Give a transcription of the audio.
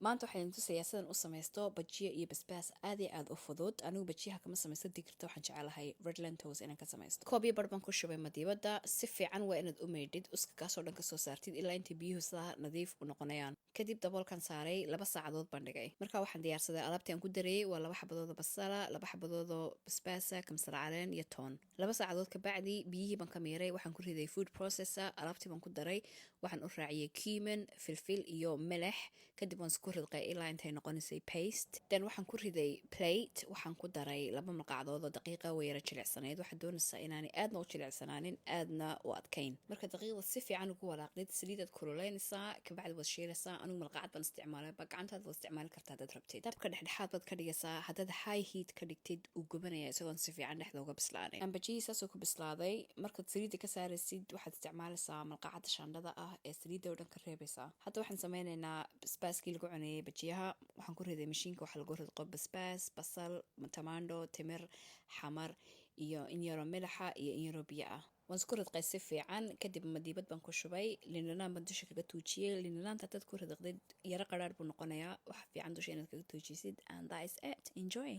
Maanta waxaan idin tusayaa sidan u samaysto bajiyo iyo basbaas aad iyo aad u fudud. Anigu bajiyaha kama samaysto digirta, waxaan jecelahay red lentils inaan ka samaysto. Koob iyo bar baan ku shubay madiibada. Si fiican waa inaad u maydhid, uskakaasoo dhan kasoo saartid ilaa intay biyuhu sidaa nadiif u noqonayaan. Kadib daboolkan saaray, 2 saacadood baan dhigay. Marka waxaan diyaarsaday alaabtii aan ku dareeyey: waa 2 xabadoodoo basala, 2 xabadoodoo basbaasa, kamsar caleen iyo toon. 2 saacadood kabacdi biyihii baan ka miiray, waxaan ku riday food processor, alaabtii baan ku daray, waxaan u raaciyey cumin, filfil iyo milix. Kadib waan isku ridqay ilaa intay noqonaysay paste. Then waxaan ku riday plate, waxaan ku daray 2 malqacdood oo daqiiqa. Way yara jilicsanayd. Waxaad doonaysaa inaanay aadna u jilicsanaanin, aadna u adkayn. Marka daqiiqda si fiican ugu walaaqdid, saliidaad kululeynaysaa, kabacdi waad shiilaysaa. Anigu malqacad baan isticmaalay, ba gacantaad waad isticmaali kartaa haddaad rabtid. Dabka dhexdhexaad baad ka dhigaysaa. Haddaad high heat ka dhigtid, uu gubanaya isagoon si fiican dhexda uga bislaanay. Ambajihii saasoo ku bislaaday. Markaad saliidda ka saaraysid, waxaad isticmaalaysaa malqacadda shaandhada ah ee saliidda oo dhan ka reebaysaa. Hadda waxaan sameynaynaa basbaaskii lagu cuneeyey bajiyaha. Waxaan ku riday mashiinka waxaa lagu ridqo basbaas, basal, tamaandho, timir, xamar iyo in yaroo milixa iyo in yaroo biyo ah. Waan isku ridqay si fiican. Kadib madiibad baan ku shubay, liindhanaan baan dusha kaga tuujiyey. Liindhanaanta haddaad ku ridqdid, yaro qaraar buu noqonayaa. Waxa fiican dusha inaad kaga tuujisid. And that is it. Enjoy.